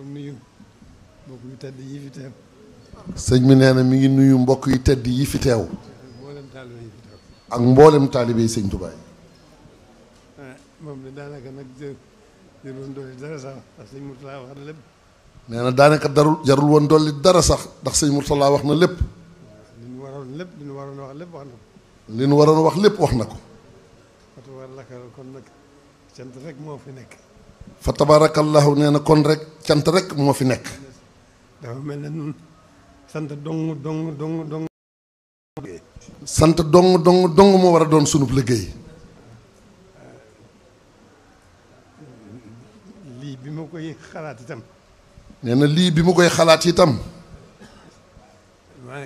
nuyu mbokk yu tedd yi fi teew. sëñ bi nee na mi ngi nuyu mbokk yu tedd yi fi teew. mboolem taalibe yi fi teew. ak mboolem taalibe yi sëñ Tuubaa. moom de daanaka nag jarul woon dolli dara sax ndax sëñ Murtala wax na lépp. nee na daanaka jarul woon dolli dara sax ndax sëñ Murtala wax na lépp. li ñu waroon lépp li ñu waroon wax lépp wax na ko. li ñu waroon wax lépp wax na ko. kon nag cant rek moo fi nekk. fa tabarakallahu nee na kon rek cant rek moo fi nekk. dafa mel ne nun sant dong. sant dong moo war a doon sunub liggéey. lii bi ma koy xalaat itam. nee na lii bi mu koy xalaat itam. maa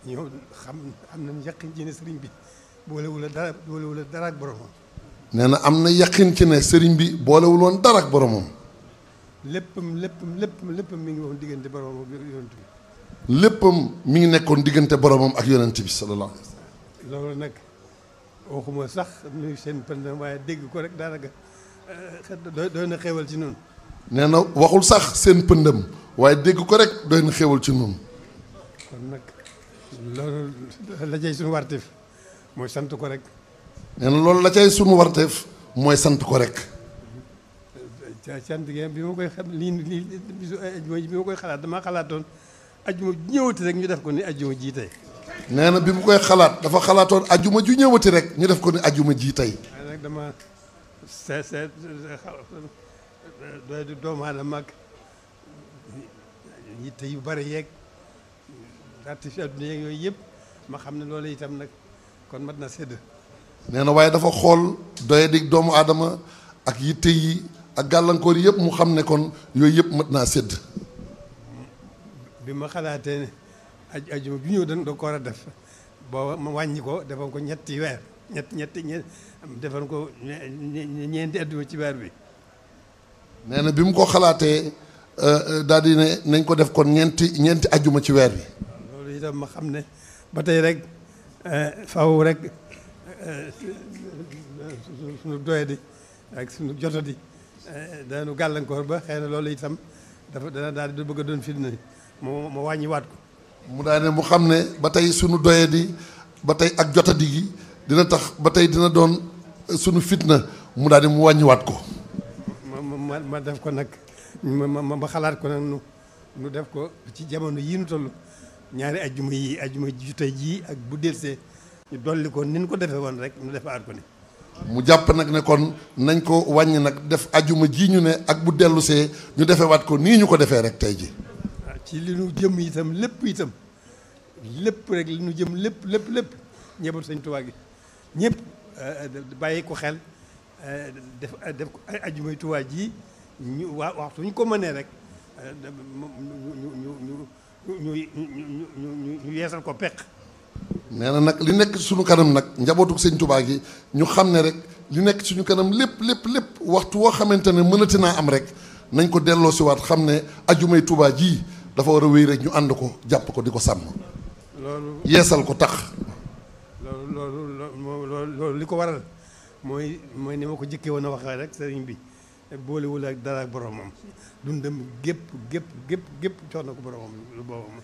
ñëw xam nañ yaqin ci ne sëriñ bi boolewul a dara ak boromam. nee na am na yaqin ci ne sëriñ bi boolewul woon dara ak boromam. léppam mi ngi woon diggante boromam ak yonent bi. léppam mi ngi nekkoon diggante boromam ak yonent bi sallallahu alayhi wa sallam. loolu nag waxuma sax nuyu seen pënd waaye dégg ko rek daanaka doy na xéewal ci noonu. nee na waxul sax seen pëndam waaye dégg ko rek doy na xéewal ci noonu. kon nag loolu la cay suñu warteef mooy sant ko rek. nee na loolu la cay suñu warteef mooy sant ko rek. sant gi bi ma koy xam lii bisu ajjuma bi ma koy xalaat damaa xalaatoon ajjuma ju ñëwati rek ñu def ko ni ajjuma ji tey. nee na bi mu koy xalaat dafa xalaatoon ajjuma ju ñëwati rek ñu def ko ni ajjuma ji tey. waaye nag dama seet doy di doomu aadama ak yitte yu bari yeeg artifice adduna yeeg yooyu yëpp ma xam ne loolu itam nag kon mat na sédd. nee na waaye dafa xool doy di doomu aadama ak yitte yi ak gàllankoor yëpp mu xam ne kon yooyu yëpp mat naa sédd. bi ma xalaatee ne ajjuma bi ñëw da ko war a def booba ma wàññi ko defal ko ñetti weer defal ko ñeenti ajjuma ci weer bi. nee na bi mu ko xalaatee daal di ne nañ ko def kon ñeenti ajjuma ci weer bi. loolu itam ma xam ne ba tey rek faw rek suñu doyadi ak suñu jotadi daanu gàllankoor ba xëy na loolu itam dana daal di bëgg a doon fitna ma wàññiwaat ko. mu daal ne mu xam ne ba tey suñu doyadi ba tey ak jotadi gi dina tax ba tey dina doon suñu fitna mu daal di mu wàññiwaat ko. ma def ko nag ma xalaat ko nag nu def ko ci jamono yii nu toll ñaari ajjuma ju tey jii ak bu delsee ñu dolli ko ni ñu ko defee woon rek ñu defaat ko ni. mu jàpp nag ne kon nañ ko wàññi nag def ajjuma ji ñu ne ak bu dellusee ñu defewaat ko nii ñu ko defee rek tey ji. ci li nu jëm itam lépp rek li nu jëm lépp ñëbal Sëñ Tuubaa gi ñëpp bàyyi ko xel def ko ajjumay Tuubaa ji ñu waxtu ñu ko mënee rek ñu yeesal ko peq. nee na nag li nekk suñu kanam nag njabootu Sëñ Tuubaa gi ñu xam ne rek li nekk suñu kanam lépp waxtu woo xamante ne mënati naa am rek nañ ko delloo si waat xam ne ajjumay Tuubaa ji dafa war a wéy rek ñu ànd ko jàpp ko di ko sàmm. loolu yeesal ko tax. loolu li ko waral mooy ni ma ko jëkkee woon a waxee rek sëriñ bi boolewul ak dara ak boromam dundam gépp jox na ko boromam lu boobam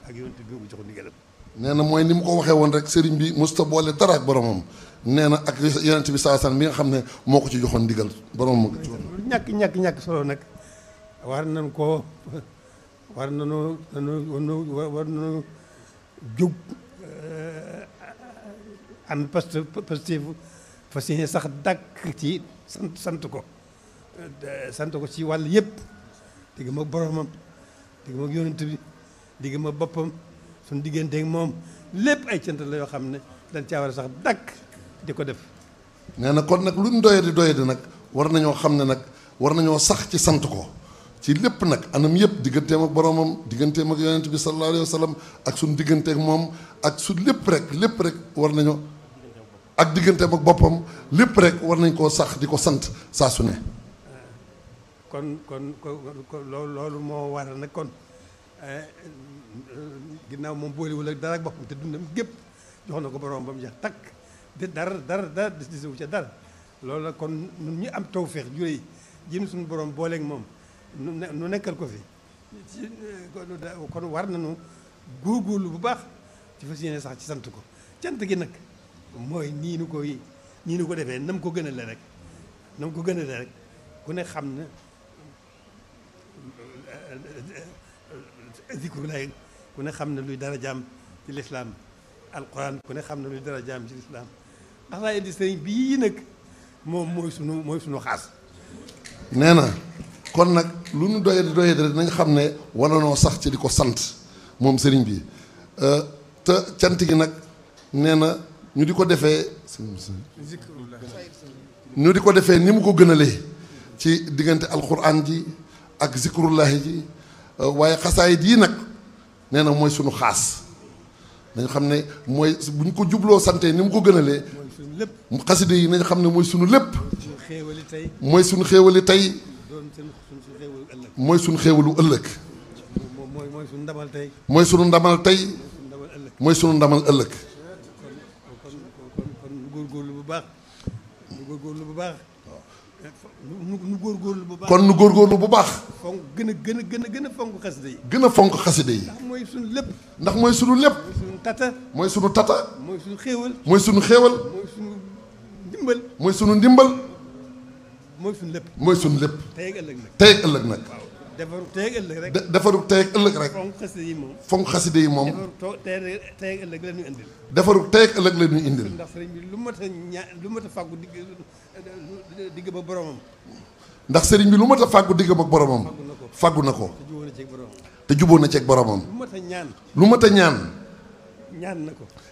ak yonent bi mu jox ndigalam. nee na mooy ni mu ko waxee woon rek sëriñ bi musta boole dara ak boromam nee na ak yonent bi saasan bi nga xam ne moo ko ci joxoon ndigal boromam. ñàkk solo nag war nañoo jóg am positif fas yéene sax dàkk ci sant ko ci wàll yëpp digg ma boromam digg ma yonent bi digg ma boppam suñu digganteeg moom lépp ay cant la yoo xam ne dañ caa war a sax dàkk di ko def. nee na kon nag luñ doyadi nag war nañoo xam ne nag war nañoo sax ci sant ko ci lépp nag anam yëpp digganteem ak boromam digganteem ak yonent bi sallallahu alayhi wa sallam ak suñu digganteeg moom ak su lépp rek war nañoo ak digganteem ak boppam lépp rek war nañ koo sax di ko sant saa su ne. kon loolu moo waral nag kon ginnaaw moom boolewul ak dara ak boppam te dundam gépp jox na ko borom ba mu jeex takk de dara desewu ca dara loolu la kon ñun ñu am tawfeex juree jëm suñu borom booleeg moom nu nekkal ko fi kon war nañu góorgóorlu bu baax ci fas yéene sax ci sant ko cant gi nag mooy nii nu ko defee nam ko gënale rek nam ko gënale rek ku ne xam ne zikru laay ku ne xam ne luy dara jaam ci lislaam alquran ku ne xam ne luy dara jaam ci lislaam xasaa indi sëriñ bii nag moom mooy sunu xaas. nee na kon nag lu nu doyee doyee rek nañ xam ne wala noo sax ci di ko sant moom sëriñ bi te cant gi nag nee na ñu di ko defee ñu di ko defee ni mu ko gënalee ci diggante alquran ji ak zikrullahi ji waaye xasaayit yi nag nee na mooy sunu xaas dañ xam ne mooy bu ñu ko jubloo sante ni mu ko gënalee xaside yi nañ xam ne mooy sunu lépp mooy sunu xéewali tey mooy sunu xéewalu ëllëg mooy sunu ndamal tey mooy sunu ndamal tey mooy sunu ndamal ëllëg kon nu góorgóorlu bu baax nu góorgóorlu bu baax nu góorgóorlu bu baax kon nu góorgóorlu bu baax fonk gën a fonk xaside yi gën a fonk xaside yi ndax mooy sunu lépp ndax mooy sunu lépp mooy sunu tata mooy sunu tata mooy sunu xéewal mooy sunu xéewal mooy sunu ndimbal mooy sunu ndimbal mooy sunu lépp mooy sunu lépp tey ak ëllëg nag tey ak ëllëg nag defaru tey ak ëllëg rek defaru tey ak ëllëg rek fonk xaside yi moom fonk xaside yi moom defaru tey ak ëllëg la ñuy indil defaru tey ak ëllëg la ñuy indil ndax sëriñ bi lu mat a fàggu digg ba boromam ndax sëriñ bi lu mat a fàggu diggam ak boromam fàggu na ko te jubóo na ceeg boromam lu mat a ñaan lu mat a ñaan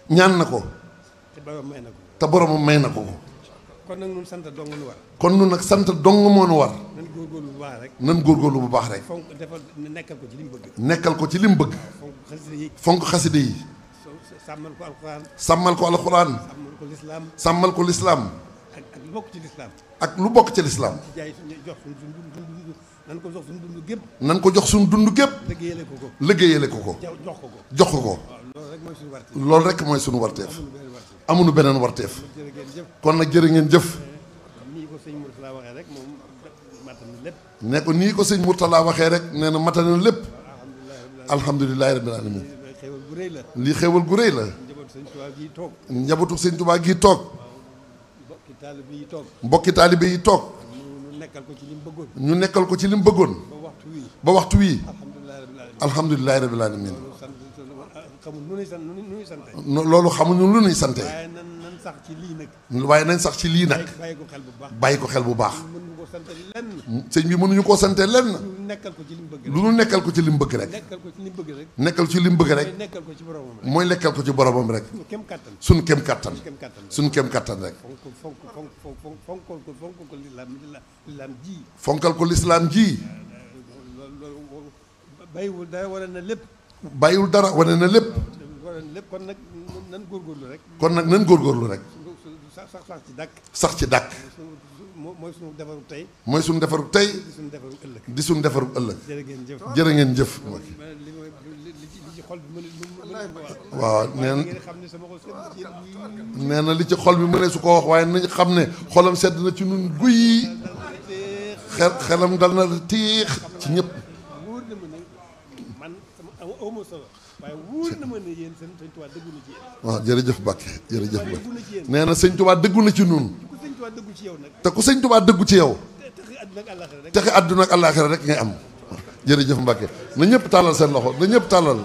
ñaan na ko te borom may na ko te boromam may na ko kon nag ñun sant dong nu war kon nun nag sant dong moo nu war nan góorgóorlu bu baax rek nan góorgóorlu bu baax rek fonk defal nekkal ko ci li mu bëgg nekkal ko ci li mu bëgg fonk xaside yi fonk xaside yi sàmmal ko alxuraan sàmmal ko alxuraan sàmmal ko lislaam sàmmal ko lislaam ak lu bokk ci lislaam ak lu bokk ci lislaam jaay jox suñu dund nan ko jox suñu dund gépp nan ko jox suñu dund gépp liggéeyale ko jox ko loolu rek mooy suñu warteef amuñu beneen warteef kon nag jërë ngeen jëf nii ko sëñ Mourtala waxee rek moom matal na lépp ne ko nii ko sëñ Mourtala waxee rek nee na matal na lépp alhamdulilahi rabbil alamin xéewal gu rëy la lii xéewal gu rëy la njabootu sëñ Tuubaa gi toog mbokki taalibe yi toog ñu nekkal ko ci li mu bëggoon ñu nekkal ko ci li mu bëggoon ba waxtu wii alhamdulilahi rabbil alamin loolu xamuñu lu nuy sante waaye nañ sax ci lii nag bàyyi ko xel bu baax sëñ bi mënuñu koo sante lenn lu nu nekkal ko ci li mu bëgg rek nekkal ci li mu bëgg rek mooy nekkal ko ci boromam rek suñ kem kattan suñ kem kattan rek fonkal ko lislaam ji bàyyiwul dara wane na lépp bàyyiwul dara wane na lépp kon nag nan góorgóorlu rek kon nag nan góorgóorlu rek sax ci dàkk sax ci dàkk mooy suñu defaru tey mooy suñu defaru tey di suñu defaru ëllëg jërë ngeen jëf waaw nee na li ci xol bi mënee su ko wax waaye nañ xam ne xolam sedd na ci nun guy xelam dal na tiix ci ñëpp waaw jërëjëf Mbacke jërëjëf Mbacke nee na sëñ Tuubaa dëggu na ci nun te ku sëñ Tuubaa dëggu ci yow texe àdduna ak àllaaxira rek ngay am jërëjëf Mbacke na ñëpp tàllal seen loxo na ñëpp tàllal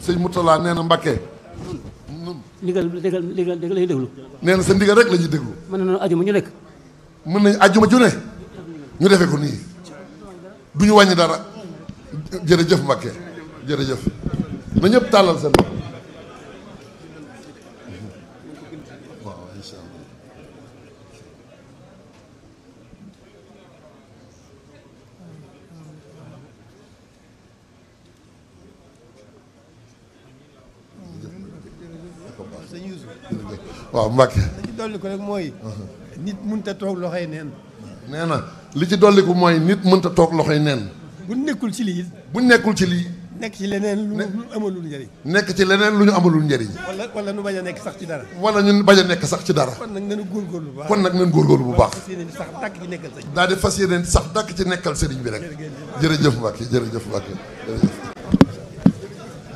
sëñ Mourtala nee na Mbacke ndigal lay déglu nee na sa ndigal rek la ñuy déglu mën nañu ajuma ñu nekk mën nañ ajuma ju ne ñu defee ko nii du ñu wàññi dara jërëjëf Mbacke jërëjëf na ñëpp tàllal seen bopp waaw incha allah waaw Mbacke li ci dolli ko rek mooy nit mënut a toog loxoy neen nee na li ci dolliku mooy nit mënta toog loxoy neen bu nekkul ci lii bu nekkul ci lii nekk ci leneen lu amalul njëriñ. nekk ci leneen lu ñu amalul njëriñ. wala nu bañ a nekk sax ci dara. wala ñun bañ a nekk sax ci dara. kon nag nañu góorgóorlu bu baax. kon nag nañu góorgóorlu bu baax. fas yéene sax dàkk ci nekkal sëriñ. daal di fas yéene sax dàkk ci nekkal sëriñ bi rek. jërëjëf Mbacke jërëjëf Mbacke jërëjëf.